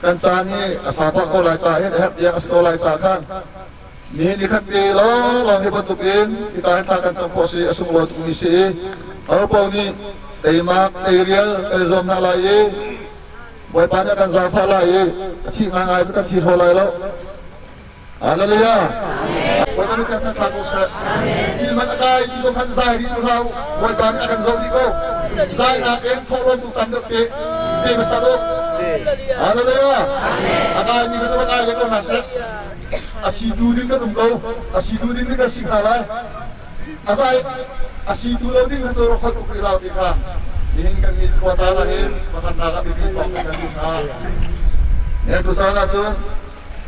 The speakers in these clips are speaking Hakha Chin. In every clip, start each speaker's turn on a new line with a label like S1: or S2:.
S1: Kan caan hi a sau pah ko lai ca hin a herh tiang a si ko lai ca khan nihin ni khat te lawnglawng hi bantukin hika hin thla kan cam khawh si a sunglawi tukmi si i ahopaoh nih teimak teirial kan i zuam hna lai i Bawipa nih a kan zaangfah lai i a thih ngaingai cu kan thi hraw lai lo. Hallelujah. Bawipa nih kan thla ko seh. Thil man a kai ti zong khan zai rih hlah u. Bawipa nih a kan zoh dih ko. Zainak in thawhlawm tu tam deuh te te hmasa u. Hallelujah. A kai mi kha cu a kai ve ko hna seh. A si tu ding kan um ko. A si tu ding nih kan si hna lai. A zai a si tu lo ding kha cu rak holh uk rih lo ti kha nihin kan nih khua caan ah hin pakhatnak ah biapi thawng kan duh hna. Ne tu caan ah cun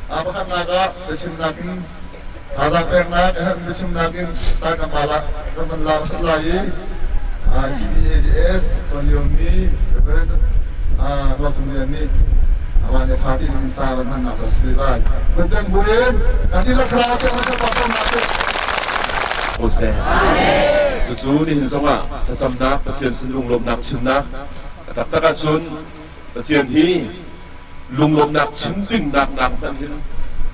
S1: Pakhatnak ah biachimnak in thazaang peknak a herhmi biachimnak in tlangval ah kan van laar sat lai i CBAJS tuan liomi Reverend Ruak Cung Lian nih amah nih ṭha tein ca van hmannak cu a si lai. Phundang buin kan dihlak thlarau tiang kan pastornak cu
S2: Seh. Cucu nihin zongah thlacamnak Pathian sin lunglawmhnak chimnak a taktak ahcun Pathian hi lunglawmhnak chim dingnak nak hmanh hin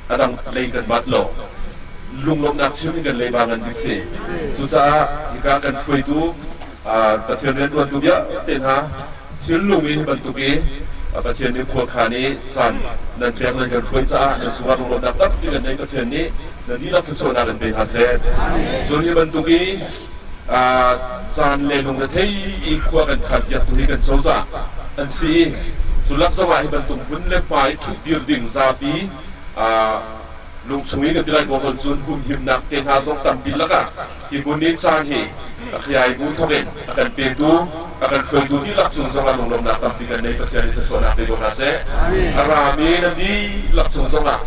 S2: a dang lei kan bat lo. Lunglawmhnak chim in kan leiba ngan ding si. Cucaah hika kan hruaitu Pathian rianṭuantu vialte hna thinlung i hi bantuk i Pathian nih khuakhan i caan nan pek nan kan hruai caah nan cungah lunglawmhnak tampi kan nei. Pathian nih nan dihlak thluachuahnak in pe hna seh. Cun hi bantuk i caan le lungrethei i khua kan khanpiaktu hi kan cozah an si i cu lak zongah hi bantuk hmun le hma i ṭhutdir ding zapi lungchung i kan ti lai ko hon cun humhimnak te hna zong tampi lakah hi hmun i caan hi a khiai bu thawkin a kan petu a kan hruaitu dihlak cung zongah lunglawmhnak tampi kan nei. Pathian nih thluachuahnak pe ko hna seh. A rami nan dihlak cung zongah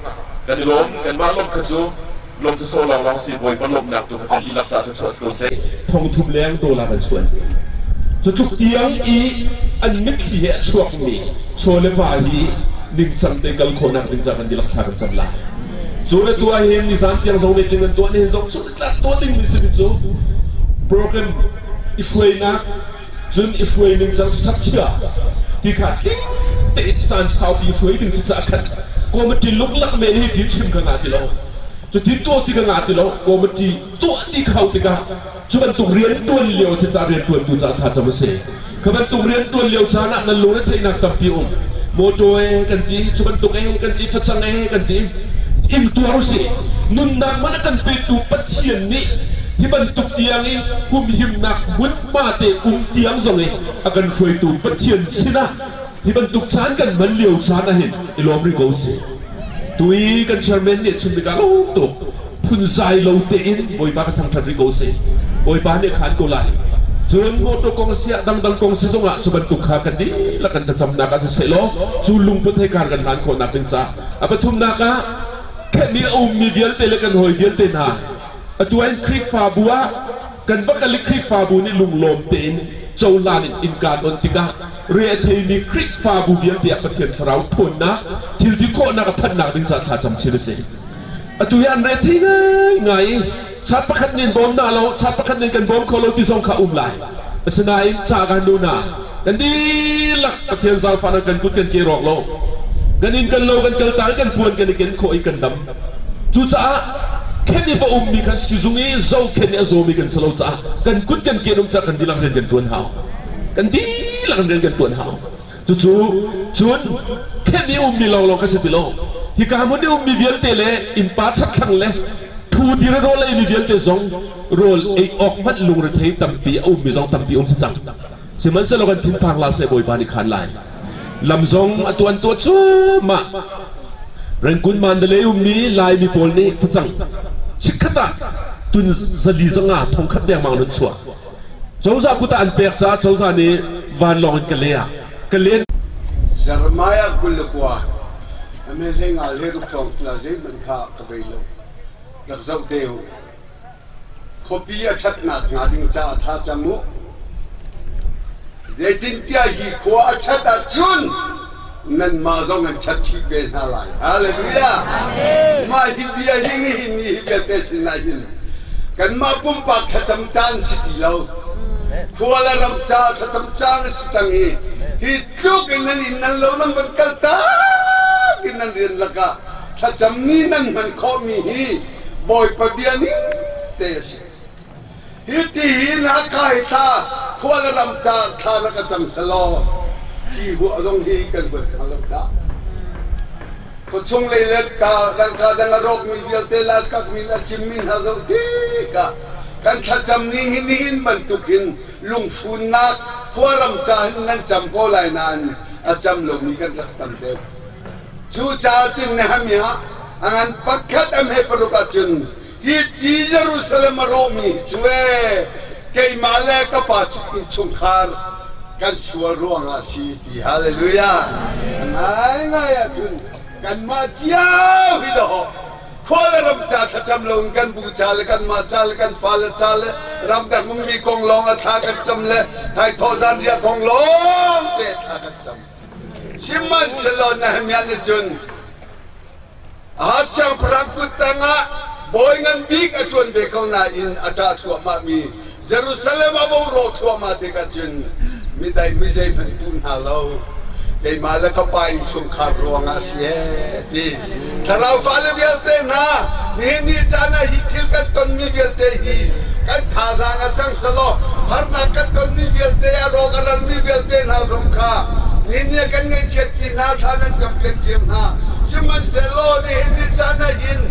S2: kan i lawm. Kanmah lawmh kha cu Lawm sawsawh lawnglawng si Bawipa lawmhnak tu kha kan dihlak caah thluachuah si ko seh.
S3: Thongthum leng dollar an chuan. Cu tluk tiang i an mitthli he a chuakmi chaw le va hi ningcang te kal khawhnak ding caah kan dihlak thla kan cam lai. Cu le tu ahhin nizan tiang zong meeting an tuah nihin zong cu tlak tuah dingmi simi cu program i hruainak cun i hruai ningcang structure ti kha tling tein caan saupi hruai ding si caah khan committee luklak men hi ti chim ka ngah ti lo. Cutin tuah ti ka ngah ti lo. Committee tuah ti kho tikah cu bantuk rian tuan lio si caah rian tuantu caah thlacam a si. Kha bantuk rian tuan lio caan ah nan lungre theihnak tampi um. Motor e kan ti, cu bantuk e kan ti, facang e kan ti. In tuar usih. Nunnak man a kan petu Pathian nih hi bantuk tiang i humhimnak hmunhma te um tiang zong i a kan hruaitu Pathian sinah hi bantuk caan kan hman lio caan ahhin i lawm rih ko usih. Tui kan chairman nih a chim tikah lawm tuk. Phunzai lo tein Bawipa ka thangṭhat rih ko sih. Bawipa nih a khaan ko lai. Cun motor kong siah dangdang kong si zongah cu bantuk kha kan dihlak kan thlacamnak ah siseh law cu lungput he kar kan hlan khawhnak ding caah a pathumnak ah khenhmi a ummi vialte le kan hawi vialte hna atu ah hin Khrihfabu ah kan va kal i Khrihfabu nih lunglawm tein cohlan in innka an on tikah re a theimi Khrihfabu vialte ah Pathian Thlarau ṭhawnnak thilti khawhnak a phanhnak ding caah thlacam chin a si. Atu hi an re thei ngaingai i chat pakhat nih bawm na lo, chat pakhat nih kan bawm kho lo ti zong kha um lai. Asinain ca kan nu na kan dihlak Pathian zaangfahnak kan kut kan ke rawk lo. Kan inn kan lo kan kal taang kan puan kan i ken khawh i kan dam. Cucaah khen i va ummi kha sizung i zohkhenh i a zawmi kan si lo caah kan kut kan ke um caah kan dihlak rian kan ṭuan hau. Kan dihlak rian kan ṭuan hau. Cucu cun khen i ummi lawnglawng kan si ti lo. Hika hmun i ummi vialte le innpa chakthlang le thu dir i rawl eimi vialte zong rawl ei awk hmanh lungrethei tampi a ummi zong tampi um si cang. Sihmanhsehlaw kan thinphang hlah seh, Bawipa nih khan lai. Lam zong a tuan tuah cuahmah. Rangoon Mandalay ummi Laimi pawl nih facang chikkhat ah tun 400 500 dengmang an hun chuah. Cozah kut ah an pek caah cozah nih vanlawng in ka le ah ka len.
S4: Jeremiah 29 a me hlei nga hlei ruk thawng tla zeihmanh kha ka bei lo. Rak zoh te u. Khuapi a ṭhatnak hnga ding caah thla cam u. Zeitintiah hi khua a ṭhat ahcun nanmah zong an ṭhat chih ve hna lai. Hallelujah! Mah hi bia hi nihin ni hi vialte sinah hin kanmah pumpak thlacam caan si ti lo. Khua le ram caah thlacam caan a si cang i hi tluk in nan inn nan lo nan van kal tak. nan rian lakah thlacam ni nan hman khawhmi hi Bawipa bia ning te a si. Hi ti hi na kai thla khua le ram ca thla rak a cam selaw hi huah zong hi kan huat hnga lo dah. Khuachung lei le ka dangka dang a rawkmi vialte le a kakmi le a cimmi hna zoh tikah kan thlacam ning hi nihin bantukin lungfunnak khuaram ca hin nan cam ko lai nain a cam lomi kan rak tam deuh. Cucaah cun Nehemiah a ngan pakhat a hme paruk ahcun hi ti Jerusalem a rawhmi hi cu ee keimah le ka pa innchungkhar kan sual ruangah a si ti. Hallelujah. Ngaingai ahcun kanmah cio hi dawh khua le ram ca thlacam loin kan bu ca le kanmah ca le kan fale ca le ramdang ummi kong lawng a thla kan cam le thaithawh zanriah kong lawng te thla kan cam. Sihmanhsehlaw Nehemiah nih cun Ahaz siangpahrang kut tangah bawi ngan bik a ṭuan ve ko nain a ṭah thluahmahmi Jerusalem a bo rawh thluahmah tikah cun midai mi zeihmanh puh hna lo. Keimah le ka pa innchungkhar ruangah a si ee ti. Thlarau fale vialte hna, nihin ni caan ah hi thil kan tonmi vialte hi kan thazaang a cang selaw harnak kan tonmi vialte a rawk a ralmi vialte hna zong kha nihin ni ah kan ngaihchiatpi hna thla nan campiak cio hna. Sihmanhsehlaw nihin ni caan ah hin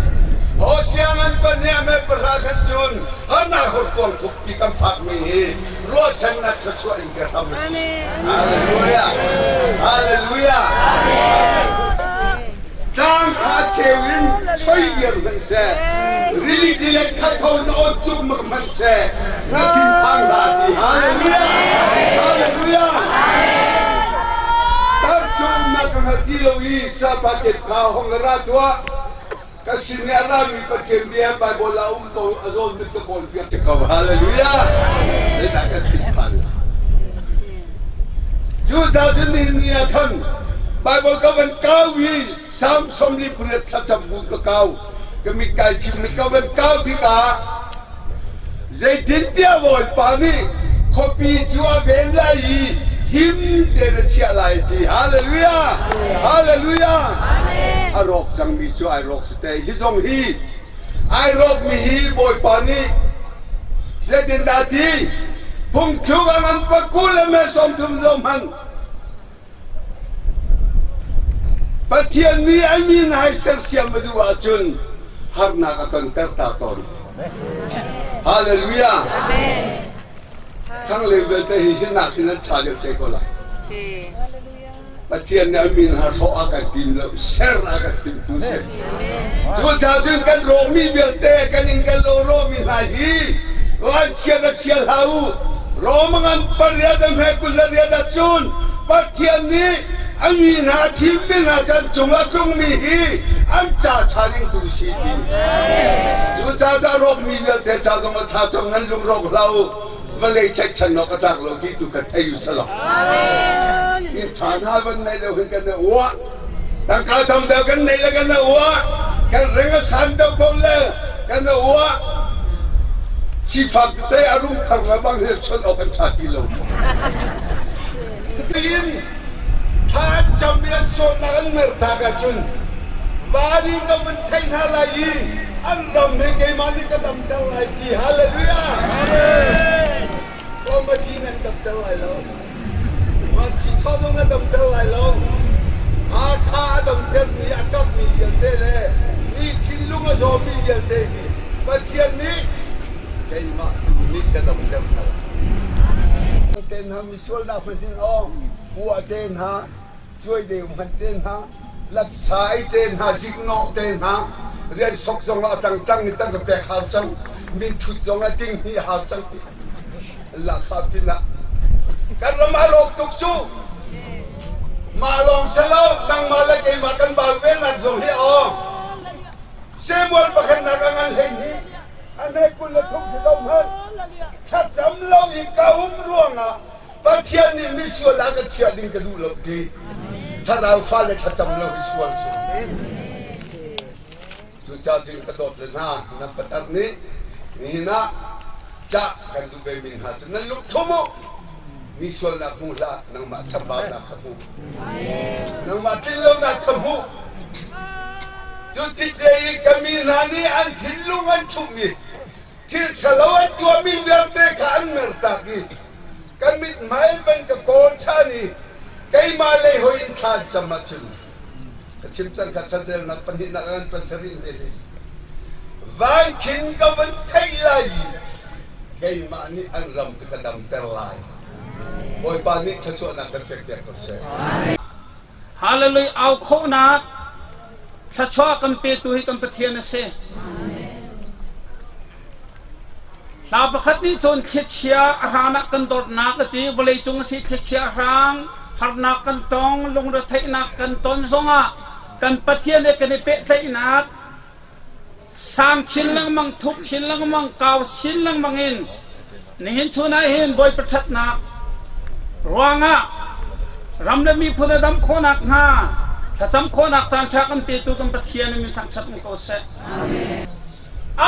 S4: Hosea ngan pahnih a me pahra khan cun harnak horkuang thukpi kan phakmi hi ruahchannak thluachuah in ka hram a si. Hallelujah! Hallelujah! Tlang kha cheu in choi viar hmanh seh, rili tilet kha tho na on cuk mak hmanh seh, na thinphang hlah ti. Hallelujah! Hallelujah! Tar cu umnak ka hngal ti lo i sapatet kha hong ra tuah. Ka sin i a rami Pathian bia Baibal ah um ko a zawn mit ka kawl piak ko. Hallelujah! Zeidah kan thinphan lai? Cucaah cun nihin ni ah khan Baibal ka van kau i Psalm 38 thlacam bu ka kau. Ka mit kai chim mit ka van kau tikah Zeitintiah Bawipa nih khuapi cu a ven lai i him tein a chiah lai ti. Hallelujah! Hallelujah! A rawk cangmi cu ai rawk si te. Hi zong hi ai rawkmi hi Bawipa nih zeitindah ti? Phungthluk a ngan pakul le me 30 zong hmanh Pathian nih a min hai sersiam a duh ahcun harnak a tonter ta tawn. Hallelujah! Thang le vialte hi hinak hin an ṭha deuh te ko lai. Pathian nih a min ha hrawh a kan tim lo, ser a kan timtu si. Cucaah cun kan rawhmi vialte, kan inn kan lo rawhmi hna hi vanchia na chia hlah u. Rom ngan pariat a hme 20 le riat ahcun Pathian nih a mi hna thimmi hna chan cungah tlungmi hi an ca ṭha ding tu si ti. Cucaah dah rawkmi vialte ca zong a ṭha cang nan lung rawk hlah u. Vawlei tlaihchan awk a tlak lo ti tu kha thei u selaw. Inn ṭha hna van nei lo hin kan i uah. Tangka tam deuh kan neih le kan i uah. Kan ring a san deuh ko le kan i uah. Sifak te a rum thar le bang hi chawnh awk an ṭha ti lo. Tiin thla an cam i an sawmnak an mertak ahcun van in ka vun theih hna lai i an ram hi keimah nih ka damter lai ti. Hallelujah! Committee nan damter lai lo. Vanchi chaw zong na damter lai lo. Hakha a damtermi a ṭapmi vialte le mi thinlung a zawmi vialte hi Pathian nih keimah tu nih ka damter hna lai. Te hna misualnak hman awng hua te hna cuai deu hman te hna latsai te hna ziknawh te hna rian sok zong ah a tangtang in tang ka pek hau cang min thut zong ah ting hnih hau cang lakha pinah kan ram a rawk tuk cu mah lawng si lo nangmah le keimah kan bau ve nak zong hi awng Samuel pakhatnak a ngan hlei hnih a hme 23 si lo hmanh thlacam lo i ka um ruangah Pathian nih misual ah ka chiah ding ka duh lo ti thlarau fale thlacam lo hi sual si. Cucaah cun ka dawt le hna nan patar nih nihin ah cah kan duh ve mi hna cu nan lungthum u. Mi sualnak hmu hlah, nangmah chambaunak kha hmu. Nangmah tlinlonak kha hmu. Cu tik le i ka mi hna nih an thinlung an ṭhumh i thil ṭhalo an tuahmi vialte kha an mertak i ka mithmai van ka kawl ṭhan i keimah lei hoih in thla an cam ahcun ka chim cang kha chanrelnak pahnihnak ah an pasarih ne hi van khin ka van theih lai i keimah nih an ram cu ka damter lai. Bawipa nih thluachuahnak kan pekpiak ko seh.
S5: Hallelujah au khawhnak thluachuah kan petu hi kan Pathian a si. Hla pakhat nih cun thlichia a hran ah kan dawtnak a ti vawleicung a si thlichia a hrang harnak kan tong lungretheihnak kan ton zongah kan Pathian he kan i pehtlaihnak sang chin lengmang thuk chin lengmang kau chin lengmang in nihin chun ah hin Bawipa ṭhatnak ruangah ram le miphun a dam khawhnak hnga thlacam khawhnak caanṭha kan petu kan Pathian in min thangṭhat um ko seh.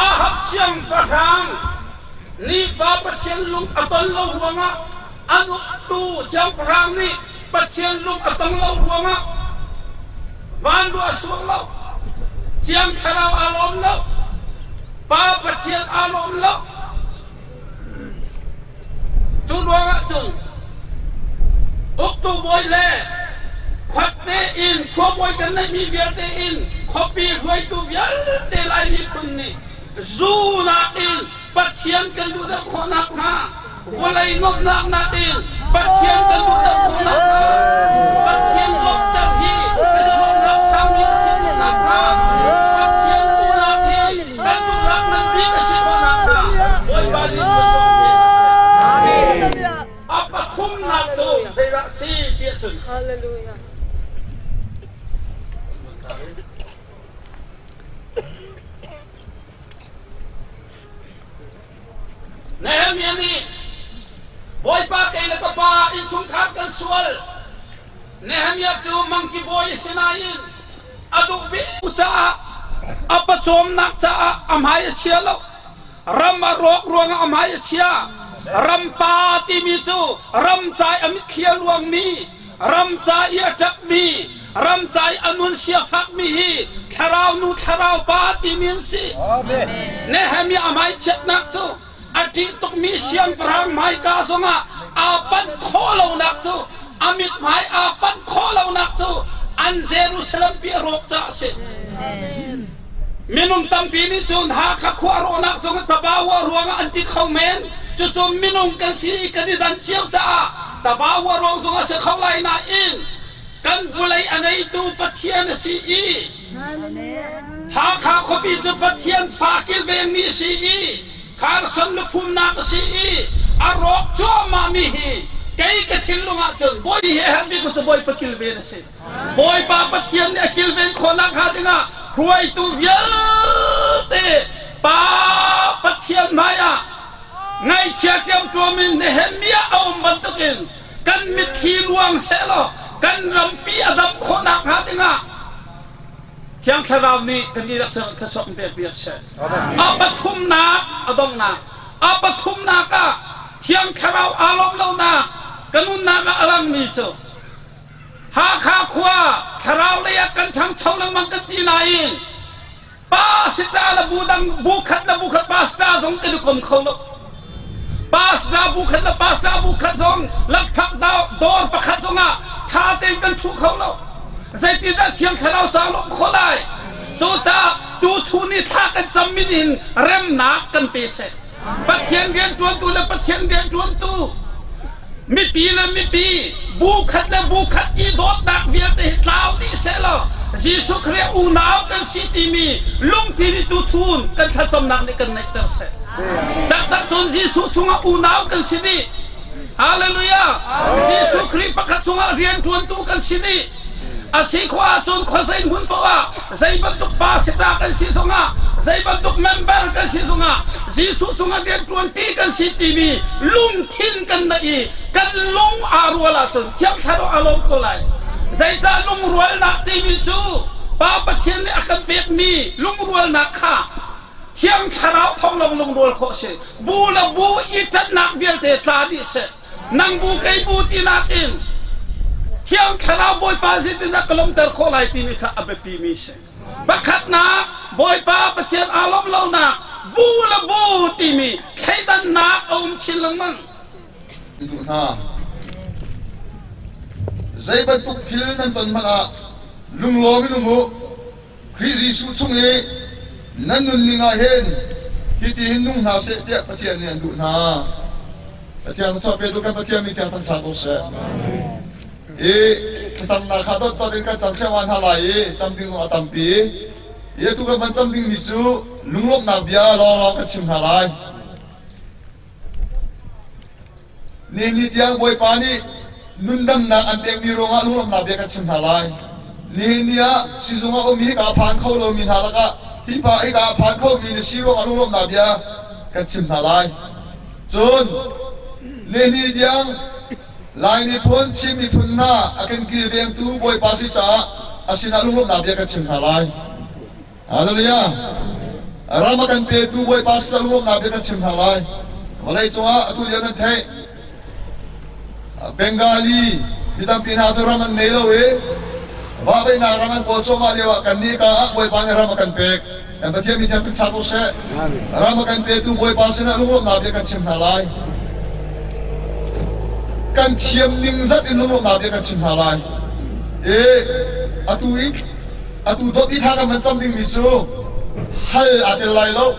S5: Ahab siangpahrang nih Pa Pathian lung a ton lo ruangah an uktu siangpahrang nih Pathian lung a tong lo ruangah vanruah a suak lo, Thiang Thlarau aa lawm lo, Pa Pathian aa lawm lo. Cu ruangah cun uktu bawi le khuate in khuabawi kan neihmi vialte in khuapi hruaitu vialte Lai miphun nih zu nakin Pathian kan duh deuh khawh nakhnga vawlei nuamhnak nakin Pathian kan duh deuh khawh nakhnga Pathian lawmhter hi kan lawmhnak sangmi a si khawh nakhnga Pathian duhnak hi kan duhnak ngan bik a si khawh nakhnga Bawipa nih kan bawmh ve hna seh. A pathumnak cu zeidah a si tiah cun
S6: Hallelujah.
S5: Nehemiah nih Bawipa kei le ka pa innchungkhar kan sual. Nehemiah cu mangki bawi a si nain a duh bik caah a pawcawmnak caah a hmai a chia lo. Ram a rawk ruangah a hmai a chia. Rampa timi cu ram ca i a mitthli a luangmi, ram ca i a ṭapmi, ram ca i a nun sia fakmi hi thlarau nu thlarau pa timi an si. Nehemiah a hmaichiatnak cu a ṭih tukmi siangpahrang hmaika zongah aa panh khawh lonak cu a mithmai aa panh khawh lonak cu an Jerusalem pi a rawk caah a si. Minung tampi nih cun Hakha khua rawhnak zong Tabawa ruangah an ti kho men. Cucu minung kan si i kan i dan cio caah Tabawa ruang zong a si kho lai nain kan vulei a ngeitu Pathian a si i Hakha khuapi cu Pathian fa kilvengmi a si i Kharson luphumnak a si i a rawk cuahmahmi hi kei ka thinlung ahcun Bawi hi a herh bik cu Bawipa kilven a si. Bawipa Pathian nih a kilven khawhnak hnga dingah hruaitu vialte Pa Pathian hmaiah ngaihchia ṭiamṭuam in Nehemiah a um bantukin kan mitthli luang sehlaw kan rampi a dam khawhnak hnga dingah Thiang Thlarau nih kan dihlak sin thluachuah kan pek piak seh. A pathumnak a donghnak a pathumnak ah Thiang Thlarau aa lawm lonak ka nunnak ah a langmi cu Hakha khua thlarau lei ah kan ṭhangcho lengmang kan ti nain pastor le bu dang bu khat le bu khat pastor zong kan i kom kho lo. Pastor bu khat le pastor bu khat zong lakphak dawr pakhat zongah ṭha tein kan ṭhu kho lo. Zeitindah Thiang Thlarau ca lawmh khawh lai? Cucaah tuchun i thla kan cam min in remnak kan pe seh. Pathian rianṭuantu le Pathian rianṭuantu, mipi le mipi, bu khat le bu khat i dawtnak vialte hi tlau dih sehlaw Jesuh Khrih unau kan si timi lungthin i tuchun kan thlacamnak nih kan neihter seh. Taktak cun Jesuh chungah unau kan si dih. Hallelujah! Jesuh Khrih pakhat chungah rianṭuantu kan si dih. A si khawh ahcun khuazei hmun paoh ah zei bantuk pa sita kan si zongah zei bantuk member kan si zongah Jesuh cungah rianṭuanṭi kan si timi lungthin kan neih i kan lung aa rual ahcun Thiang Thlarau aa lawm ko lai. Zeicah lungrualnak timi cu Pa Pathian nih a kan pekmi lungrualnak kha Thiang Thlarau thawng lawng lungrual khawh a si. Bu le bu i ṭanhnak vialte tla dih seh. Nang bu kei bu tinak in Thiang Thlarau Bawipa zeitindah ka lawmter khawh lai timi kha a biapimi si. Pakhatnak, Bawipa Pathian aa lawmh lonak bu le bu timi thleidannak a um chin lengmang.
S1: Duh hna. Zei bantuk thil nan ton hmanh ah lunglawm in um u. Khrih Jesuh chung i nan nunning ah hin hitihin nung hna seh tiah Pathian nih an duh hna. Pathian thluachuah petu kan Pathian mi thiang thangṭhat ko seh. I thlacamnak kha dotdot in kan cam thliahmah hna lai i cam ding zong a tampi. I atu kan van cam dingmi cu lunglawmhnak bia lawnglawng kan chim hna lai. Nihin tiang Bawipa nih nundamnak an pekmi ruangah lunglawmhnak bia kan chim hna lai. Nihin ni ah sizung a um i hika a phan kho lomi hna lakah hi pa hika a phan khomi na si ruangah lunglawmhnak bia kan chim hna lai. Cun nihin tiang Lai miphun, Chin miphun hna a kan kilvengtu Bawipa si caah a sinah lunglawmhnak bia kan chim hna lai. Hallelujah! Ram a kan petu Bawipa sal ruangnak bia kan chim hna lai. Vawlei cungah atu lio nan theih. Bengali mi tampi hna cu ram an nei lo i vahveihnak ram an kawl cuahmah lio ah kannih ka ah Bawipa nih ram a kan pek. Kan Pathian mi thiang thangṭhat u sih. Ram a kan petu Bawipa sinah lunglawmhnak bia kan chim hna lai. Kan thiam ning zat in lunglawmhnak bia kan chim hna lai. I atu i Atu dot i thla kan van cam dingmi cu hal aa tel lai lo,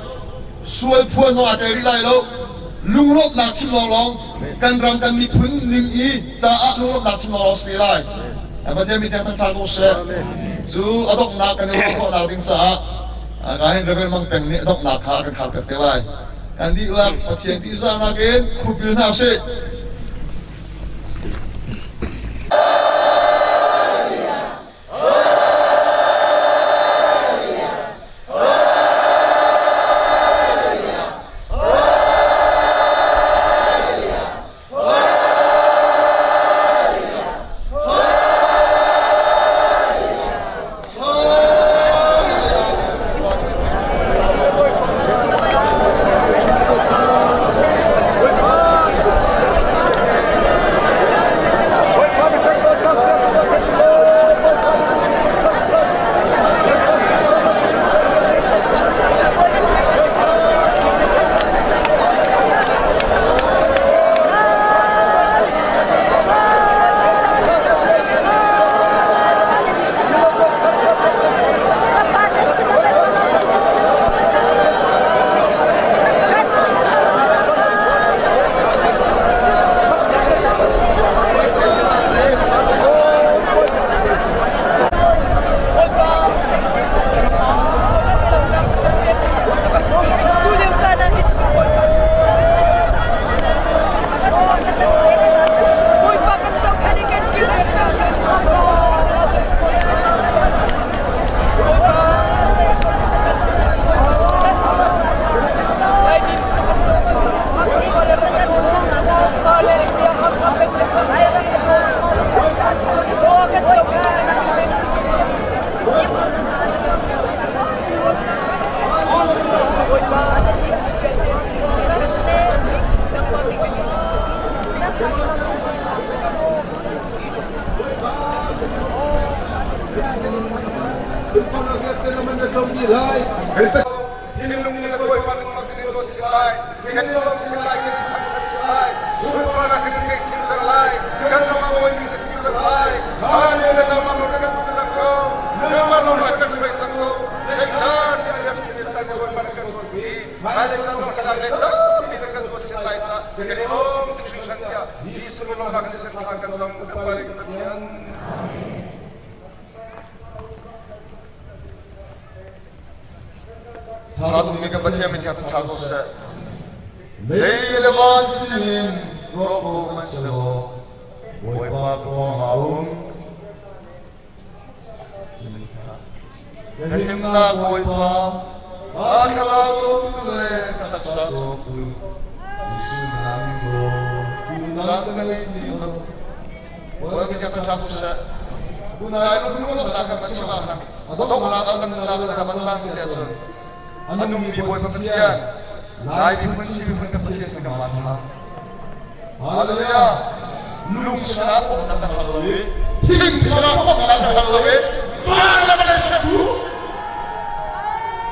S1: sual phuan zong aa tel rih lai lo, lunglawmhnak chim lawnglawng kan ram kan miphun ning i caah lunglawmhnak chim lawnglawng si lai. Pathian mi thiang thangṭhat ko seh. Cu a donghnak kan i ruah khawhnak ding caah ka hin Reverend Mang Peng nih a donghnak kha a kan khar piak te lai. Kan dihlak Pathian tihzahnak in khupbil hna usih.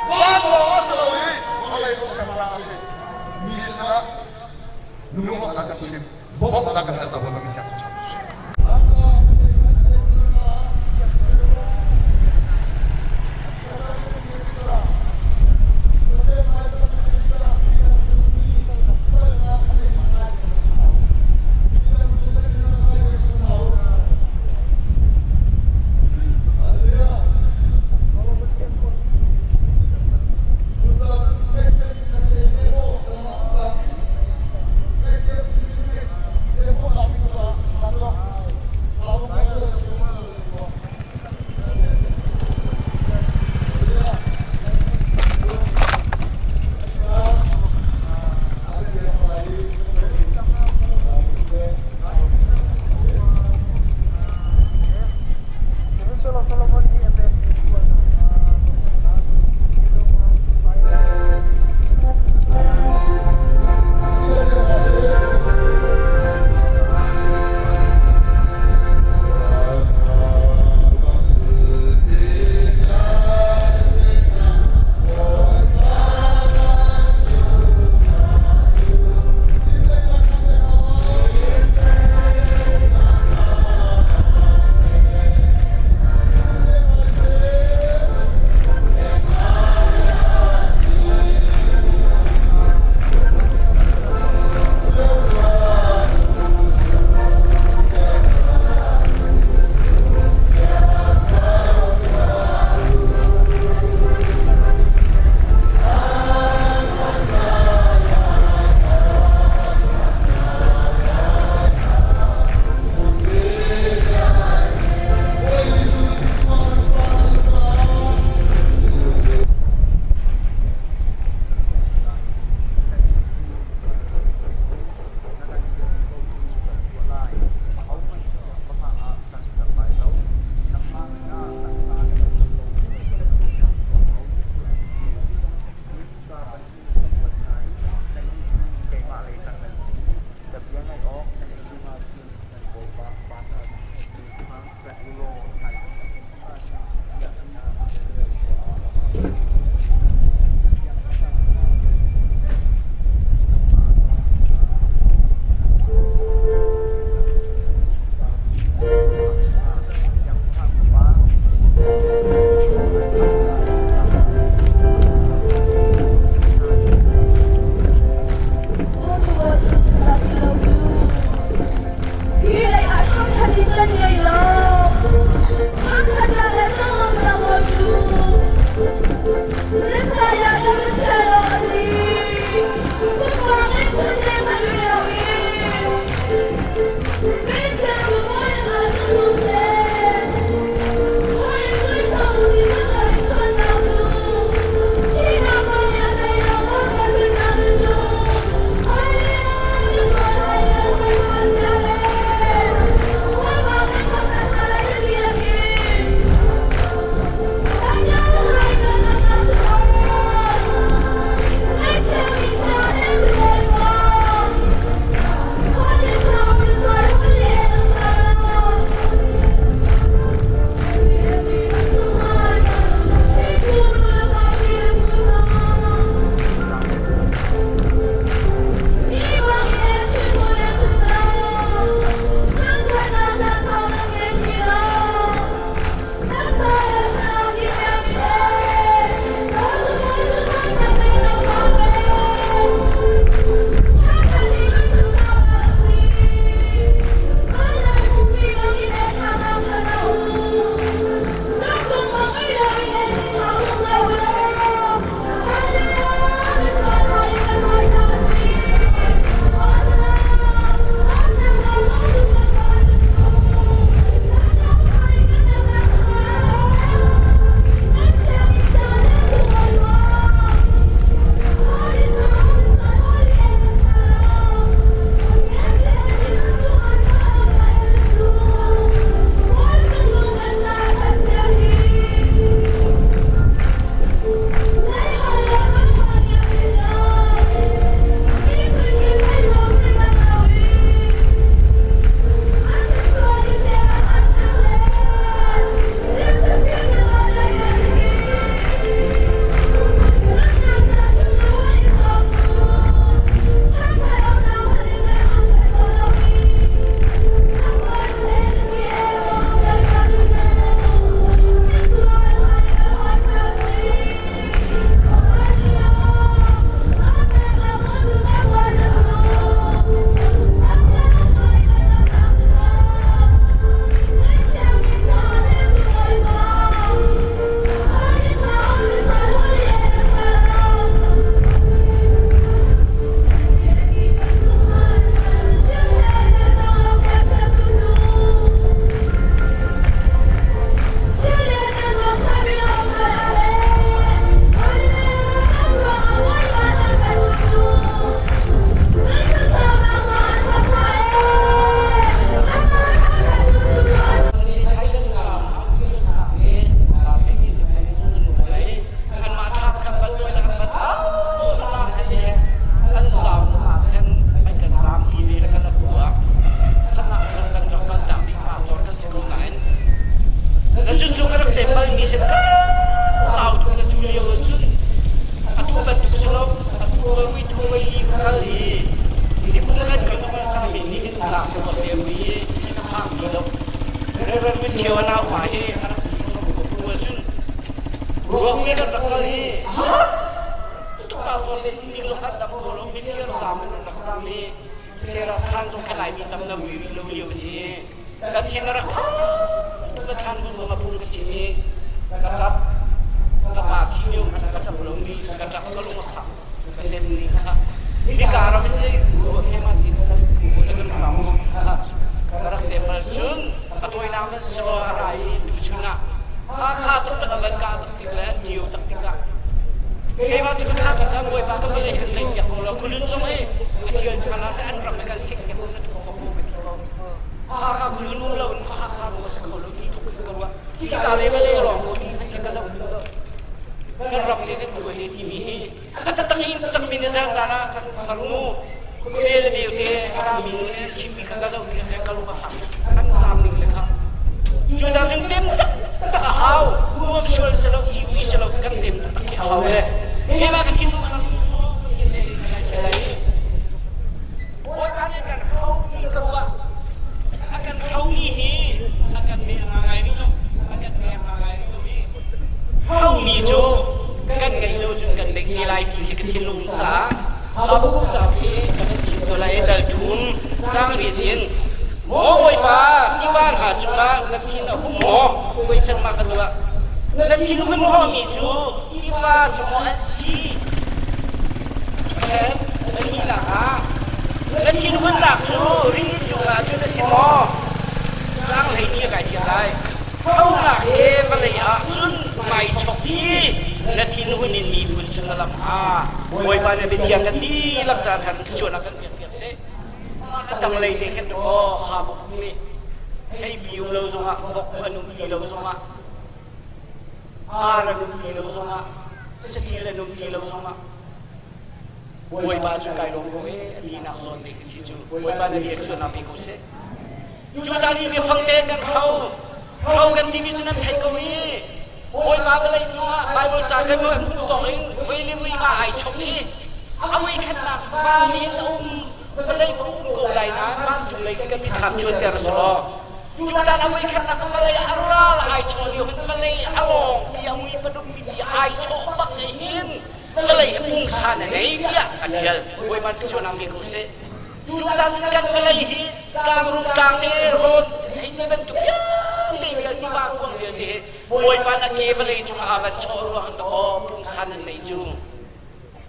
S1: Van lawng a si lo i vawlei siangpahrang a si. Mi sinah nungak a kan chim, bawmhnak kan hal cabuai kan hiak.
S6: Cheu a naupa hi a rak pu ahcun ruak nih kan rak kal i tukka zawn le sinding lo khat dam ko lo mifir zaam in an rak zaam i Sarah khan zong kha Laimi tam lo rih lo lio si ka thin a rak tuk ka thlan bu zong a phung ka chim i ka ṭap ka pa thi lio hmanh ka ṭap lo mi ka ṭap ka lung a fak ka lem ni kha hika ram in zei ruah he ma ti kan ram ka rak lem bal cun a tawinak na silo a ra i tuchun ah Hakha tuk tak van ka tak tik le ṭio tak tikah keimah cu kha ka cam bawipa ka vale kan lei piak ko lo khulun zong i a thial chan ah an ram kan sik piak ko na tu ko ko ko Hakha khulun um lo in Hakha rum a si kho lo ti tuk ka ruah ka le vale lawng ko ti kha ka zoh lo kan ram le kan tuan ti mi hi ka tatang in tatang min zan zan ah kan farnu bel bel te ka min chimmi kha ka zoh ti ka lung a fak kan sam ning le kha cu da cun tem tak tak a hau nuam sual selo si selo kan tem tak khi a hau le keimah ka thin kan Bawipa nih kan hau mi ka ruah a kan hau mi hi a kan me ngai mi a kan me ngai mi hau mi cu kan ngeih lo cun kan ngeih te lai ti hi ka thinlung sa Habakkuk cauk hi kan chim ko lai dal thum cang riat in Maw Bawipa tiva hna cungah na thin a hung maw question mark ka tuah na thin hun mi cu tiva cu maw an si na nihnak ah na thin hunnak cu rili cungah cun a si maw cang hlei ni a kai thiam lai Thonak he vawlei ah cun mai chok i na thinhun in miphun cu na lam ha. Bawipa nih biathiang kan dihlak caan khan thluachuahnak kan pekpiak seh. A tanglei te khin aw Habuk nih hei bi um lo zongah vok an um ti lo zongah ar an um ti lo zongah satil an um ti lo zongah Bawipa cu kai lawm ko ee a tinak zawn te khi si cu Bawipa na bia thluachuahnak pe ko seh. Cu caan i biafang tein kan hro. Hro kan timi cu nan theih ko i Bawipa vawlei cungah Baibal ca kan hmuh tawk in voi le voi nga ai chok i a voi khatnak van in a um vawlei ka um ko lai nain vancung lei kan mithlam cuanter a si law cu caan a voi khatnak vawlei a ral ai chawh lio hin vawlei a lawng ti a mui paduk mi ti ai chawh bak hin vawlei hi pungsan a ngei tiah a tial Bawipa thluachuahnak pe ko seh. Cucan kan vawlei hi tlangrum tlang le rawn hei ti bantuk vialte vial tiva kuang vialte hi Bawipa na ke vawlei cungah aa van chawh ruang dawh pungsan an nei cu.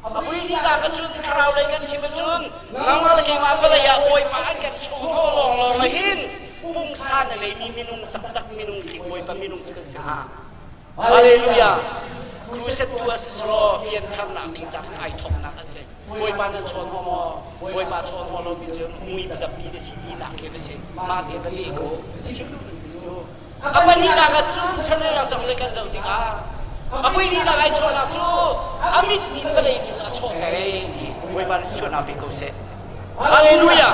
S6: A pui ni ta ka cun thlarau lei kan chim cun nangmah le keimah vawlei ah Bawipa an kan chawh hnawh lawnglawng hin pungsan a neimi minung taktak minung khi Bawipa minung cu kan si hnga. Hallelujah! Crusade tu a si selaw piantharnak ding ca khan ai thawknak a si. Bawipa nan chawn maw maw? Bawipa chawn maw lo mi cu mui padapmi na si tinak khi na si. Mah te va leh ko. Chim duhmi cu a pahnihnak ah cun chanrel cang le kan zoh tikah a voihnihnak ai chawhnak cu a mit nih vawlei cung a chawhter ti Bawipa nih chuahnak pe ko seh. Hallelujah!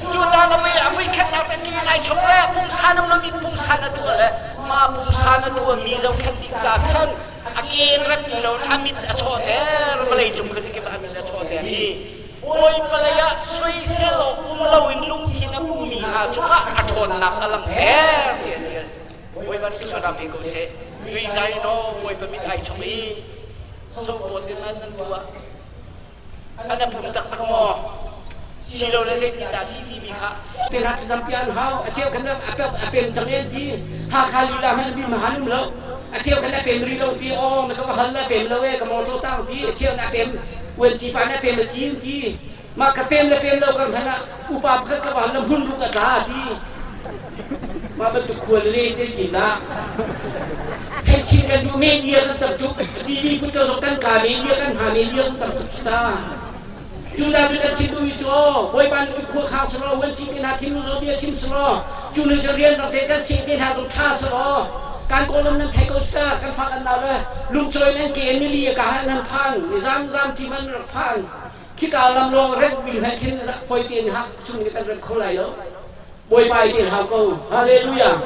S6: Cu caan a voi a voi khatnak in ai chok le pungsan um lomi pungsan a tuah le mah pungsan a tuah mi zohkhenh ding ca khan a ken rat ti lo a mit a chawhter vawlei cung khuazakip a mit a chawhter i Bawipa lei ah soisel awk um loin lungthin a pumi hna cungah a ṭhawnnak a langhter ti a ṭial. Bawipa nih sualnak pe ko seh. Tui zai in aw Bawipa mit ai chok i sopawt in an tuah. An a pum taktak maw? Silole zeitindah ti timi kha.
S7: Perak zampi an hau. A cheu khan a pem cang en ti. Hakha lila hmanh bim han um lo. A cheu khan a pem ri lo ti. Aw na ka va hal na pem lo e ka motor tang ti. A cheu na pem uanci pa na pem ti ti. Mah ka pem le pem lo kan hman ah upa pakhat ka va hal na hmun ruk a tla ti. Mah bantuk khual le zeitindah theihchin kan duh media kan tam tuk TV put zong kan ka media kan ha media kan tam tuk ta cu da cu kan chim duh cu aw bawipa nih khua khang selaw wan chim te hna thinlung zo bia chim selaw cu nu cu rian rak te kan seh te hna zong tha selaw kan kawlram nan thei ko ta kan fa kan nau le lungcawi nan ke nili ka han nan phan zam zam ti man rak phan khika lam lawng ret bil he khin foi te in hak chung ni kan ret kho lai lo Bawipa i tel hau ko. Hallelujah.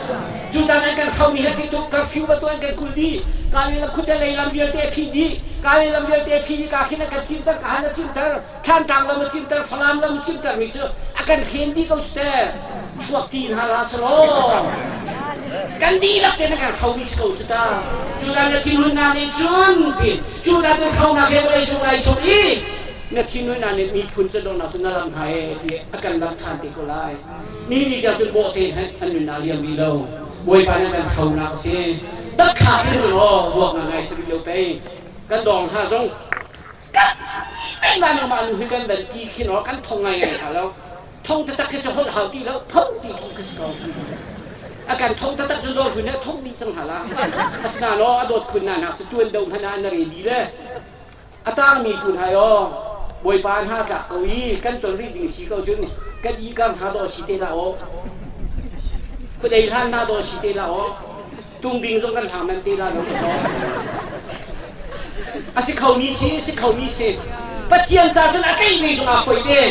S7: Cu tan an kan khomi he tuk curfew bantuk an kan kulh dih. Ka le lam khuate lei lam vialte a phih dih. Ka le lam vialte a phih dih. Ka khin a kan cimter, ka han a cimter, Thlantlang lam a cimter, Falam lam a cimter mi cu a kan khen dih ko cu te. Chuak ti hna la selaw. Kan dihlak te na kan hromi si ko cu ta. Cu dan na thinhunnak nih cun ti cu dan na hronak he vawlei cung lai chung i na thinhunnak nih miphun cu donghnak cu na lam hna e ti a kan lam than te ko lai. Ni ni tiang cun bawhte hmanh an nunnak liam rih lo. Bawipa nih kan hronak a si. Tak kha hin aw vuak ngai si rih lo pei. Kan dawng hna zong kan mah nangmah nu hi kan van ti khin aw kan thong ngai ngai hna lo. Thong taktak khi cu holh hau ti lo, tho ti khi ka si ko. A kan thong taktak cu dawt hun he thong dih cang hna la. Asinain aw a dawt khun na nak cu tuan do hmanh ah na re di le. A tangmi tu hna aw Bawipa hna tlak ko i kan ton rih ding si ko cun kan i kang hna daw si te la aw. Khuadei hlan hna daw si te la aw. Tungbing zong kan hlang nan te la lo ka daw. A si kho mi si, si kho mi si. Pathian ca cun a tei mi zong aa foi te,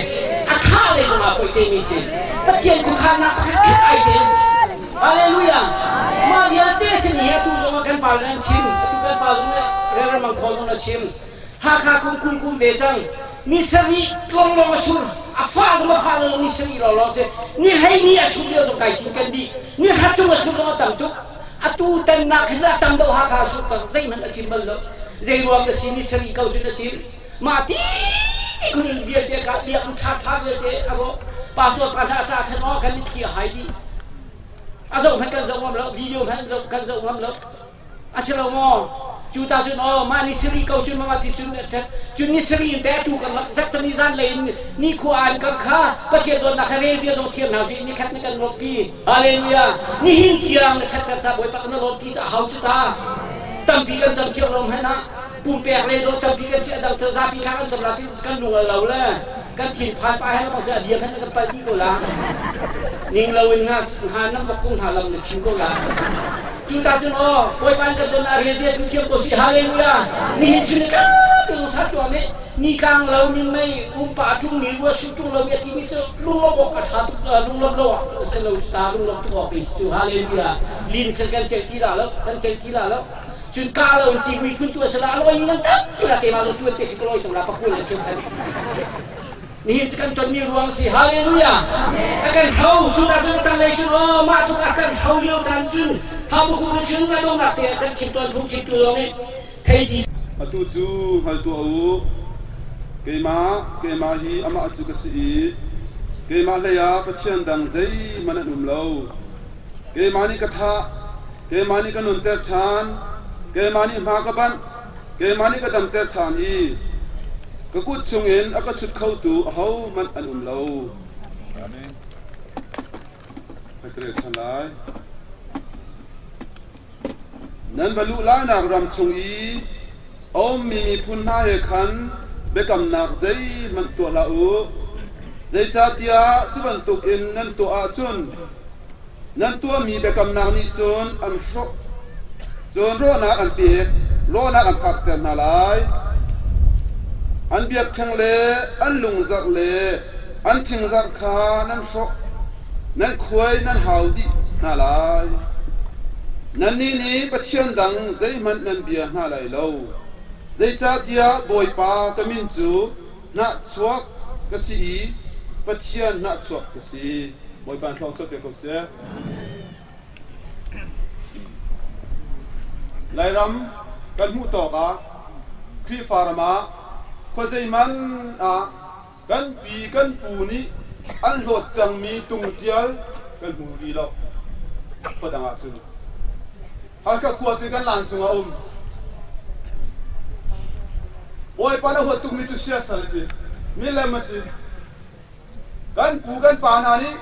S7: a thah lei zong aa foi te mi si. Pathian khuakhannak pakhat khat ai tel. Hallelujah. Mah vialte sin hi atu zong ah kan pa le an chim. Atu kan pa zong le Reverend Mang Khaw zong a chim. Hakha kum 20 kum ve cang. Ni sarih lawnglawng a sur. A fa zong a fa lo ni sarih lawnglawng si. Ni 12 a sur lio zong kai cin kan dih. Ni hrat chung a sur zong a tam tuk. Atu tannak hin a tam deuh Hakha sur bang zeihmanh a chim bal lo. Zei ruang na si ni sarih ko cun a chim. Mah ti ti khun vialte ka biak ṭha ṭha vialte a rawh. Pastor pa hna a ṭa khan aw kan mitthli a hai dih. A zoh hmanh kan zoh ngam lo. Video hmanh kan zoh ngam lo. A si lo maw? Cu ta cun aw mah ni sarih ko cun mah ti cun cun ni sarih in te atu kan rak zat ni zan lei in ni khua an kan kha Pathian dawtnak kha rel cia zong thiam hna usih ni khat ni kan lawmhpi. Hallelujah. Nihin tiang na ṭhat kan ca Bawipa kan lawmhpi ca hau cu ta. Tampi kan cam thiam lo hmanh ah pumpek le dawt tampi kan chiah dang zapi kha kan cam la ti kan lung a lo le kan thinphan pa he bang a diam he kan pal dih ko la. Ning lo in nga nam vok kung hna lam na chim ko la. Cu ta cun aw Bawipa in kan don a rel bia tu thiam ko si hallelujah. Nihin chun ka tu sat tuah me ni kang lo min mei umpa tung ni rua su tung lo ya ti mi cu lunglawm awk a tha tuk lunglawm lo se lo ta lunglawm tuk awk pe tu hallelujah. Lin sel kan chel ti la lo kan chel ti la lo. Cun ka lo in cingmi phun tu a si la loi mi nan tam tu la te ma lo tuan te khi ka loi cang la pakul le chim khan. Nihin cu kan tonmi ruang si hallelujah. A kan hro cu ta cun tang lei cun aw mah tuk a kan hro lio caan cun Habakkuk nih cun a dongnak te kan chim tawn phung chimtu zong nih thei ti
S1: Atu cu hngal tuah u, keimah, keimah hi amah cu ka si i keimah hlei ah Pathian dang zeihmanh an um lo. Keimah nih ka thah, keimah nih ka nunter ṭhan, keimah nih hma ka banh, keimah nih ka damter ṭhan i ka kut chungin a ka chut khotu ahohmanh an um lo. Amen. Ka rel ṭhan lai. Nan va luh lainak ram chung i a ummi miphun hna he khan biakamnak zeihmanh tuah hlah u. Zeicahtiah cu bantukin nan tuah ahcun nan tuahmi biakamnak nih cun an hrawh cun rawhnak an pek rawhnak an phakter hna lai. An biakṭheng le an lungzarh le an thingzarh kha nan hrawh nan khuai nan hau dih hna lai. Nannih nih pathian dang zeihmanh nan bia hna lai lo, zeicahtiah Bawipa ka min cu hnahchuak ka si i Pathian hnahchuak ka si. Bawipa in thluachuah pe ko seh. Lairam kan hmuh tawk ah Khrihfa ram ah khuazeihmanh ah kan pi kan pu nih an hlawt cangmi tungtial kan hmu rih lo. Khuadang ah cun Halkha khua cu kan laan chung ah um. Bawipa na huat tukmi cu siasal a si, milem a si. Kan pu kan pa hna nih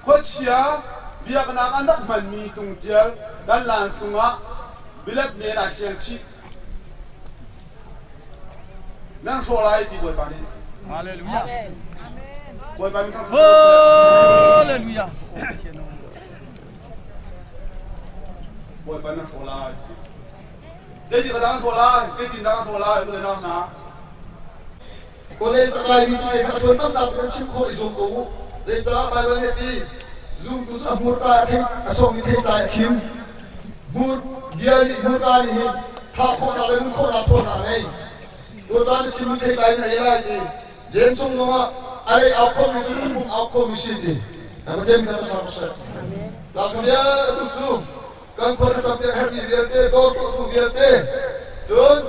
S1: khuachia biaknak an rak hmanmi tungtial kan laan chungah bilet men ai siang chih. Nan hrawh lai ti Bawipa nih.
S5: Hallelujah.
S1: Bawipa min thangṭhat
S5: Hallelujah.
S1: Bawipa nan hrawh lai. Zeitik ah dah an hrawh lai? Zeitindah an hrawh lai? U le nau hna.
S8: College a kaimi tu nih a ṭuan tamtak kan chim khawh i zum ko u. Zeicah Baibal nih a ti? Zumtu cu a hmurka a theih, a sawm i theitlai a khim. Hmur bia nih hmurka nih hin thah khawhnak le nun khawhnak ṭhawnnak a ngei. Tucaan na chimmi theitlai in a ei lai ti. James chung zongah a lei au khomi cu lungpum au khomi si ti. Na Pathian min a ṭha seh. Tlangkha vialte cu.
S1: Kan khua thlacam piak herhmi vialte, dawr tuahtu vialte, cun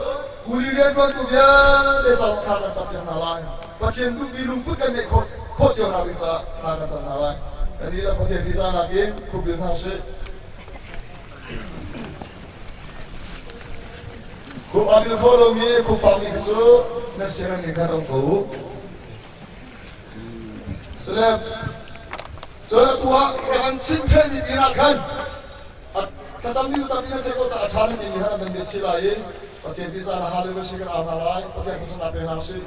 S1: kuli rianṭuantu vialte zong thla kan cam piak hna lai. Pathian duhmi lungput kan ngeih khawh khawh cio hna ding caah thla kan cam hna lai. Kan dihlak Pathian ṭihzahnak in khupbil hna usih. Khup aa bil kho lomi khup fakmi kha cu nan siarem ning khan um ko u. Celeb. Cun atu ah ka kan chim thelmi pinah khan thlacammi cu tampi nan theih ko caah a ṭha nan timi khan an biachih lai i Pathian ti caan ah hallelujah si kan au hna lai. Pathian thangṭhatnak pe hna usih.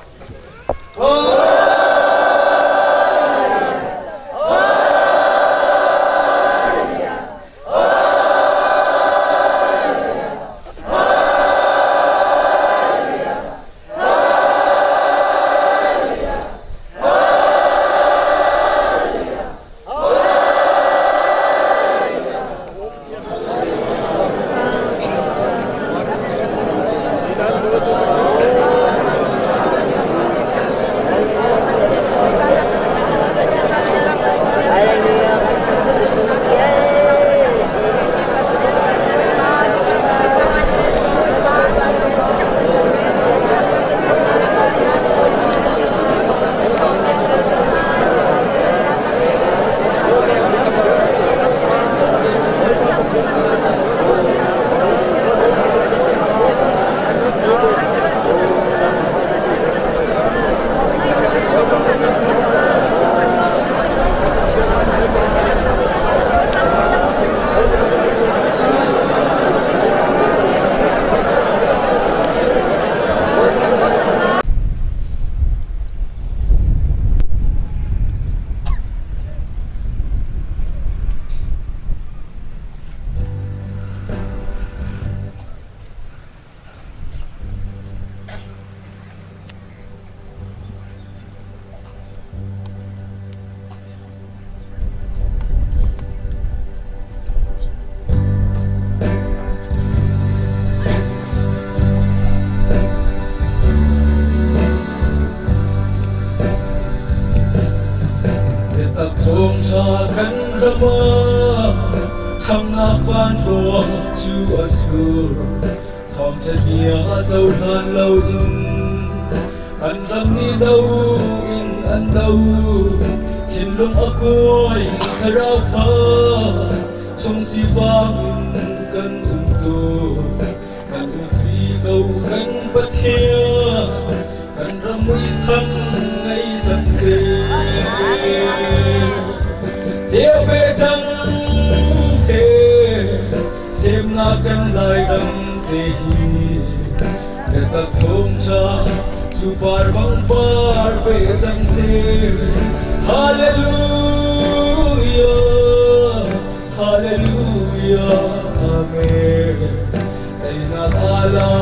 S9: Biatak thawngṭha kan ram ah ṭhangnak vanruah cu a sur. Thawngṭha bia cohlan loin kan ram nih do in an do. Thinlung a kuai thlarau fa chung sifang in kan um tu. Kan umpi ko kan Pathian kan ram muisam ngei cang seh. Ceu ve cang seh semnak kan Lairam te hi biatak thawngṭha cu par bang par ve cang seh. Hallelujah, Hallelujah, Amen. Teinak ala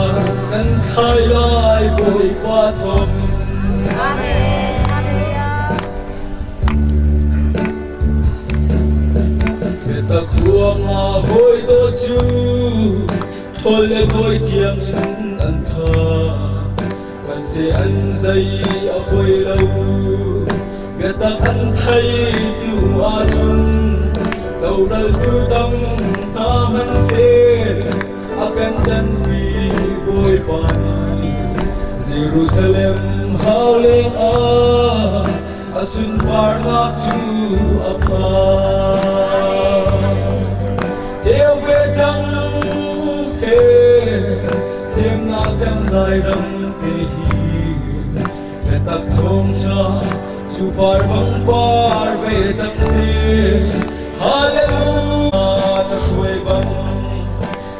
S9: kan khai lai Bawipa thawngin.
S10: Amen.
S9: Biatak ruangah hawi dawt cu ṭhawl le dawi tiangin an thah. Kan se an zei a poi lo. Biatak an thei hnu ahcun doral tu dang hna hmanhseh a kan ṭanpi Bawipa nih. Jerusalem hauleng ah a sunparnak cu a phan. Ceu ve cang seh, semnak kan Lairam te hi biatak thawngṭha cu par bang par ve cang seh. Hallelujah na hruai bang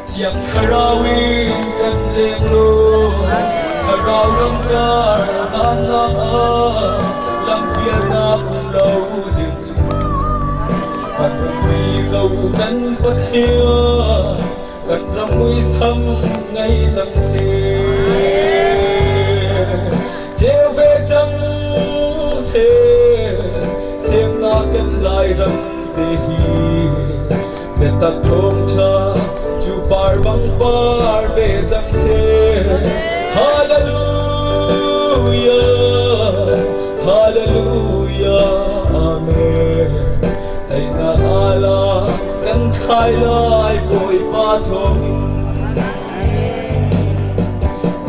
S9: Thiang Thlarau in kan leng law Thlarau ramkar hlannak ah lampialnak um lo ding in kan umpi ko kan Pathian kan ram muisam ngei cang seh. Ceu ve cang seh semnak kan Lairam te hi biatak thawngṭha cu par bang par ve cang seh. Hallelujah, Hallelujah, Amen. Teinak ala kan khai lai Bawipa. thawngin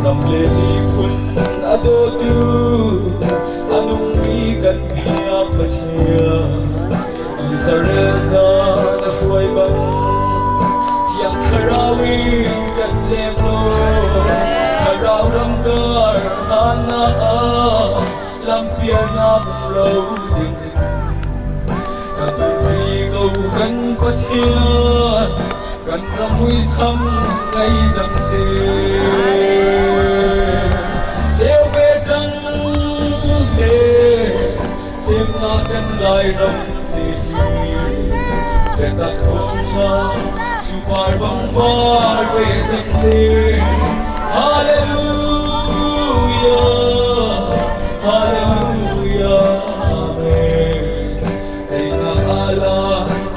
S9: Ram le miphun a dawtu a nungmi kan biak Pathian Israel hna na hruai bang Thiang Thlarau in kan leng law Thlarau ram kar hlannak ah lampialnak lo ding Kan ri ko kan Pathian kan ram muisam ngei cang seh Ceu ve cang seh semnak kan Lairam te hi biatak thawngṭha cu par bang par ve cang seh Hallelujah Hallelujah Amen Teinak ala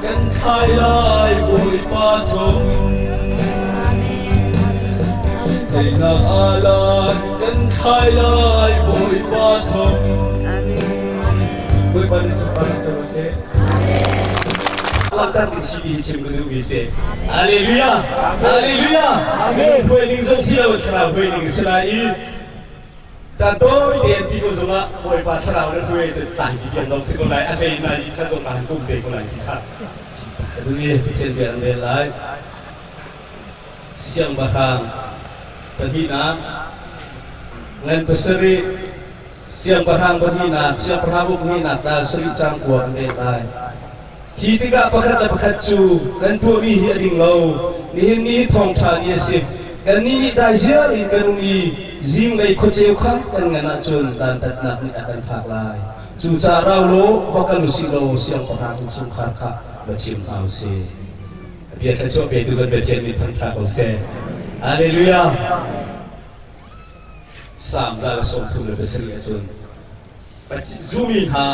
S9: kan thai lai Bawipa thawngin Teinak ala kan thai lai Bawipa thawngin Bawipa nih sunparnak co seh.
S3: Langhter ding si ti chim ka duhmi si. Hallelujah! Hallelujah! Amen. Huai ning zong si lo thlarau huai ning si lai i caan tawi te an ti ko zongah Bawipa thlarau na hruai cu tlai ti tiang zong si ko lai a hlei na i kha zong aan kum te ko lai ti kha.
S10: Ka duh i Pathian bia an rel lai. Siangpahrang pahnihnak ngan pasarih Siangpahrang pahnihnak, siangpahrang bu pahnihnak dal sarih cang kua an rel lai. Hi tikah pakhat le pakhat cu kan tuahmi hi a ding lo. Nihin ni hi thawngṭha ni a si. Kannih nih daiziar in kan um i zinglei khuaceu kha kan ngan ahcun dantatnak nih a kan phak lai. Cucaah rau law va kal usih law siangpahrang innchungkhar kha va chim hna usih. A bia thluachuah petu kan Pathian nih thangṭha ko seh. Hallelujah! Salm 137 ahcun zumi hna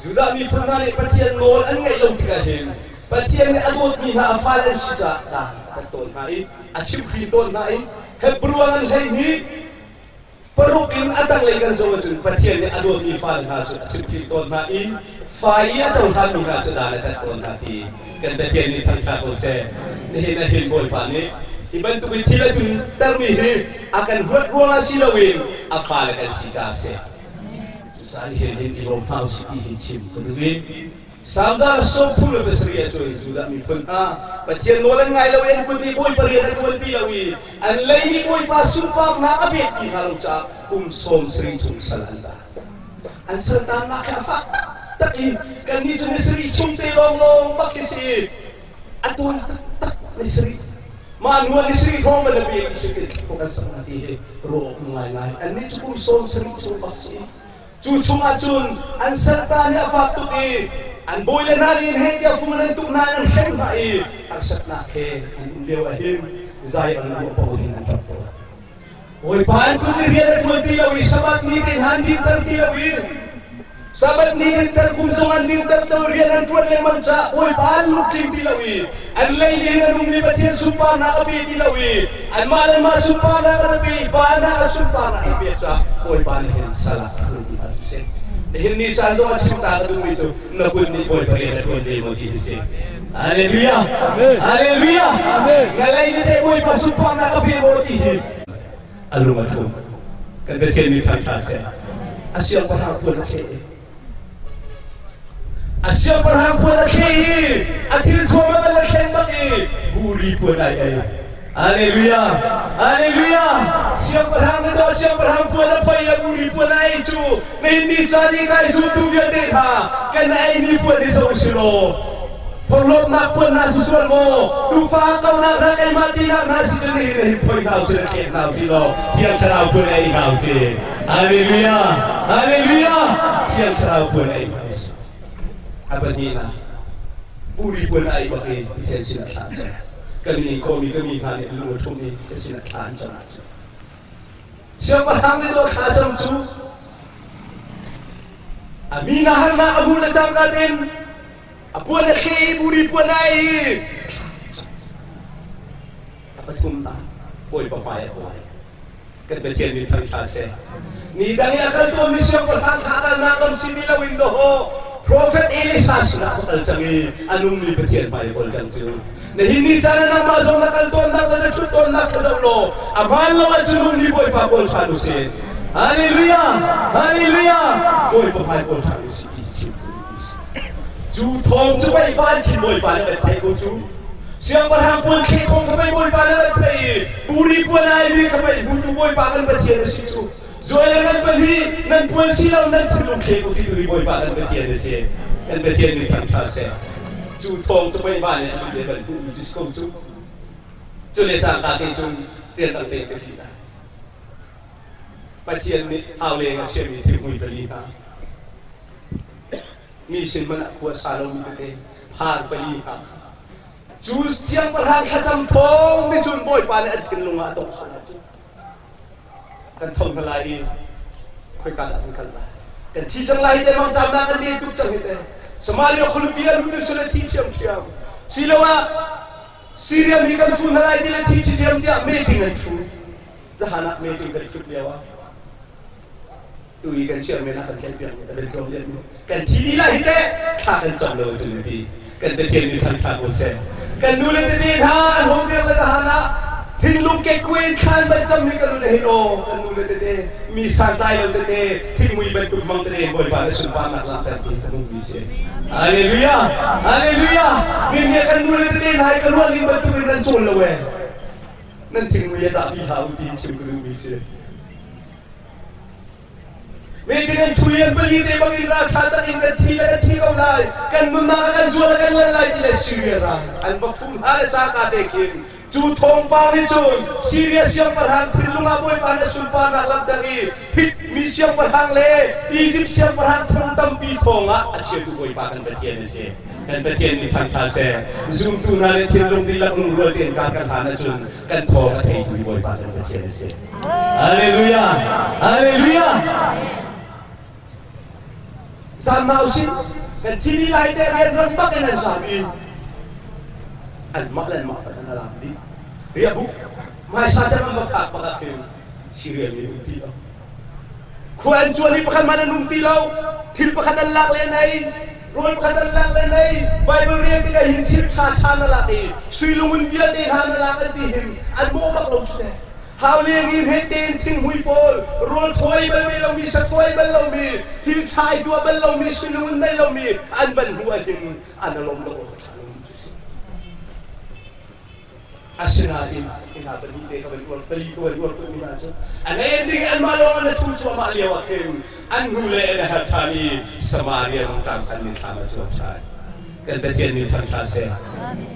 S10: Judah miphun hna nih Pathian nawl an ngaih lo tikah hin Pathian nih a dawtmi hna a fale an si caah dan a tat tawn hna i a chimhhrin tawn hna i Hebrew ah an 12 paruk in a tanglei kan zoh ahcun Pathian nih a dawtmi fale hna cu a chimhhrin tawn hna i fa i a cohlanmi hna cu dan a tat tawn hna ti Kan Pathian nih thangṭha ko seh. Nihin ah hin Bawipa nih hi bantuk in thil a tluntermi hi a kan huat ruangah si loin a fale kan si caah a si. Cucaah nihin hin i lawm hna usih ti hi chim ka duh i Salm 37 ahcun Judah miphun hna Pathian nawl an ngai lo i an kut nih Bawipa rian a ṭuan ti lo i an lei nih Bawipa sunparnak a pek ti hna lo caah kum 70 chung sal an tang. An saltannak hi a fak taktak i kannih cu ni sarih chung te lawnglawng bak khi si a tuan taktak ni sarih mah hnu ah ni sarih thawng ban a pe mi si kan kan sak hna ti hi ruah awk ngaingai annih cu kum 70 chung bak si cu chung ah cun an saltan hi a fak tuk i an bawi le hna nih hei tiah fung an tuk hna an hrem hna i harsatnak he an um lio ah hin zai an ruah paoh hin an ṭap tawn. Bawipa an kut i rian a ṭuan ti lo i Sabbath ni te hna an dinter ti lo i Sabbath ni dinter kum zong an dinter lo rian an ṭuan lengmang caah Bawipa an lungtling ti lo i an lei nih hin a nungmi Pathian sunparnak a pe ti lo i anmah le mah sunparnak an pe i Pa hna a sunparnak an pek caah Bawipa nih hin sal ah a hrun ti hna siseh. Nihin ni caan zong a chim ta ka duhmi cu na kut nih Bawipa rian a ṭuan ve maw ti hi si. Hallelujah! Hallelujah! Na lei nih teh Bawipa sunparnak a pe maw ti hi a lung a ṭhum. Kan Pathian mi thangṭha seh. A siangpahrang puan a thleh i a siangpahrang puan a thleh i a thil thuam a ban a thlen bak i buri puan ai ei. Hallelujah! Hallelujah! Siangpahrang na tuah siangpahrang puan a poi a buri puan a ei cu nihin ni caan i kai zultu vialte hna kan eimi puan hi zo si law phorhlawtnak puan hna si sual maw duhfa kaunak hna keimah tinak hna si cu nihin hin phoi hna usih le tlek hna usih law Thiang Thlarau puan ei hna usih. Hallelujah! Hallelujah! Thiang Thlarau puan ei hna usih. A pahnihnak buri puan a ei bak i Pathian sin a thla cang. Kan ning khomi ka mi hna nih lung a ṭhum i ka sin a thla an cam ahcun siangpahrang nih dawh thla cam cu a mi na harnak a hmuh le cangka tein a puan a thle i buri puan a ei i a pathum ta Bawipa hmai a kuai kan Pathian min thangṭha seh. Ni dang i a kal tawnmi siangpahrang kha a kalnak lam si ti loin dawh. Prophet Elisa sinah a kal cang i a nungmi Pathian hmai a kawl cang cu. Nihin ni caan ah nangmah zong na kal tawnnak le na ṭhut tawnnak kha zoh law a hmaan lo ahcun nungmi Bawipa kawl ṭhan u sih. Hallelujah! Hallelujah! Bawipa hmai kawl ṭhan u sih ti chim ka duh mi si. Cu thawng cu pei van khin Bawipa nih kan theih ko cu. Siangpahrang puan thleh thawng kha pei Bawipa nih kan theih i buri puan ai mi kha pei hmutu Bawipa kan Pathian a si cu. Zuai le nan pahnih nan puan si lo nan thinlung thleh ko ti tu hi Bawipa kan Pathian a si. Kan Pathian nih thangṭha seh. Cu thawng cu pei van in an le ban hmuhmi cu si ko cu. Cu le cangka te cung rianrang tein ka thih lai. Pathian nih auleng a chiahmi thilhmui pali hna. Mi sin hmanh ah khua sa lomi tete phar pali hna. Cu siangpahrang thlacam thawng nih cun Bawipa nih an thinlung ah a tongh sual ahcun kan tho hna lai i khoika dah kan kal lai? Kan thi cang lai hi te mangṭamnak kan den tuk cang hi te. Somalia khualipi a lut in a thi ṭhiamṭhiam. Siloah Syria mi kan fun hna lai ti le thi ṭhiam tiah meeting an ṭhu. Zahan ah meeting kan ṭhut lio ah tu i kan chairman a kan tlaihpiak mi kan tlawm lian mi kan thi dih lai hi teh thla kan cam lo tu ti kan Pathian nih thang thla ko seh. Kan nu le tete hna an hong dir le zahan ah thinlung kekkuai thlan ban cam mi kan nu le hin aw kan nu le tete mi santlai lo tete thingmui bantuk mang tete Bawipa le sunparnak langhter ti ka hung mi si. Hallelujah! Hallelujah! Mi nih kan nu le tete hna hi ka ruah ning bantuk in nan cawl lo e. Nan thingmui a zahpi hlah u ti chim ka duh mi si. Meeting thulian pali te bangin ralṭha tak in kan thi le kan thi ko lai. Kan nunnak ah kan zual kan lan lai ti le Syria ral an va phum hna le cangka te khin cu thawngpang nih cun Syria siangpahrang thinlung ah Bawipa nih sunparnak langhter i Hit mi siangpahrang le Egypt siangpahrang thong tampi thawng ah a chiatu Bawipa kan Pathian a si. Kan Pathian nih thangṭha seh. Zumtu hna nih thinlung dihlak lungrual tein kar kan hlan ahcun kan thawng a theitu Bawipa kan Pathian a si. Hallelujah! Hallelujah! Zan mau si kan thimi lai te rian ran bak in an sam i an mah le mah an alam dih. Ria bu hmaisa chan an bak tak bak ah khin Syria mi um ti lo. Khua an cuan i pakhat hmanh an um ti lo. Thil pakhat an lak len ei, rawl pakhat an lak len ei, Bible rian tikah hin thil ṭha ṭha na lak i sui lungun vialte hna na lak an ti hin an mawh bak lo cu teh. Hauleng i hmet tein thinghmui pawl, rawl thawi bal ve lomi, sa thawi bal lomi, thil ṭha i tuah bal lomi, sui lungun nei lomi an van hmuh ahhin an alawm lo awk a ṭha lomi cu si. Asinain hna pahnih te ka van uar pali ka van uar tukmi hna cu a nei ding anmah lawng an thu cuahmah lio ah khin an hnu le an a herh ṭhan i Samaria rungṭam khan mithlam a cuang ṭhan. Kan Pathian min thangṭha seh.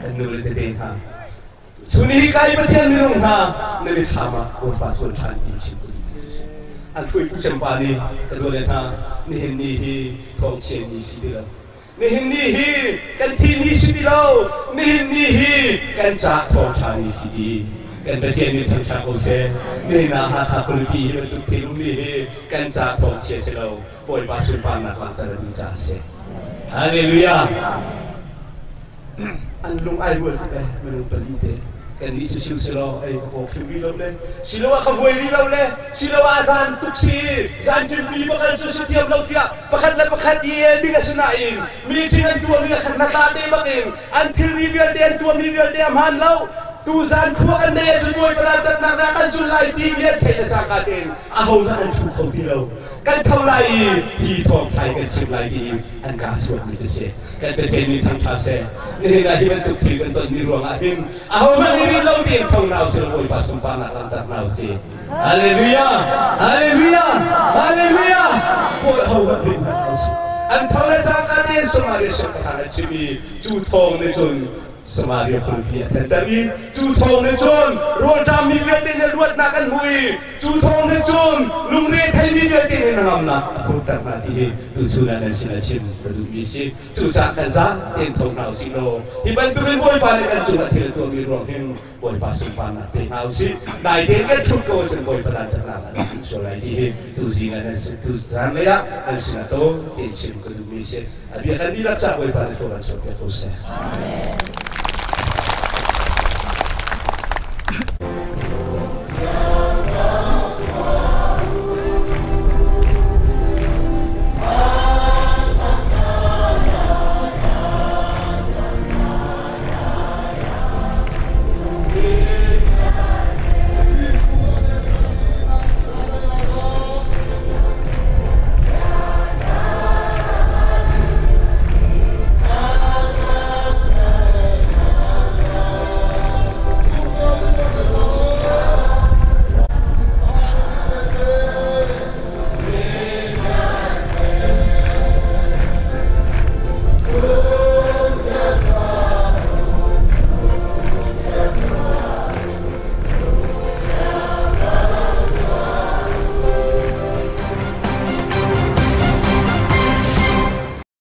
S10: Kan nu le tete hna. Chun hi kai Pathian minung hna na mithlam ah Bawipa cuan ṭhan ti chim ka duh. An hruaitu cempa nih ka dawle hna nihin ni hi thawngchia ni si ti lo. Nihin ni hi kan thi ni si ti lo. Nihin ni hi kan caah thawngṭha ni si ti. Kan Pathian nih thangṭha ko seh. Nihin ah Hakha khualipi hi bantuk thil ummi hi kan caah thawngchia si lo. Bawipa sunparnak langhter a duh caah a si. Hallelujah! An lung ai rual tuk e minung pali te. Kannih cu sil silaw ei ka paw khim rih lo le siloah ka vuai rih lo le siloah zan tuk si zan ṭimpi pakhat cu si thiam lo tiah pakhat le pakhat i el ding a si nain meeting an tuahmi a khat hna te bakin an thilri vialte an tuahmi vialte a hmaan lo. Tuzan khua kan nei ahcun Bawipa dantatnak dah kan zul lai ti mi an theih le cangka tein ahohmanh an ṭhu kho ti lo. Kan tho lai i hi thawngṭha hi kan chim lai ti an kaa chuakmi cu si. Kan Pathian nih thangṭha seh. Nihin ah hi bantuk thil kan tonmi ruangah hin ahohmanh nih rin lo tein tho hna usih law Bawipa sunparnak langhter hna usih. Hallelujah! Hallelujah! Hallelujah! Bawi ahohmanh rin hna usih. An tho le cangka tein Samaria siangpahrang an chim i cu thawng nih cun Samaria khualipi a thenter i cu thawng nih cun rawlṭammi vialte nih luatnak an hmu i cu thawng nih cun lungre theimi vialte nih hnangamnak a phurter hna ti hi tuchun ah nan sinah chim ka duhmi a si. Cucaah kan za tein tho hna usih law hi bantukin Bawipa nih kan cungah thil a tuahmi ruang hin Bawipa sunparnak pe hna usih. Dai tein kan ṭhut ko ahcun Bawipa dantatnak ah nan ṭhut sual lai ti hi tuzing ah nan sin tu zanlei ah nan sinah tawi tein chim ka duhmi a si. A bia kan dihlak caah Bawipa nih thaw kan chuahpiak ko seh.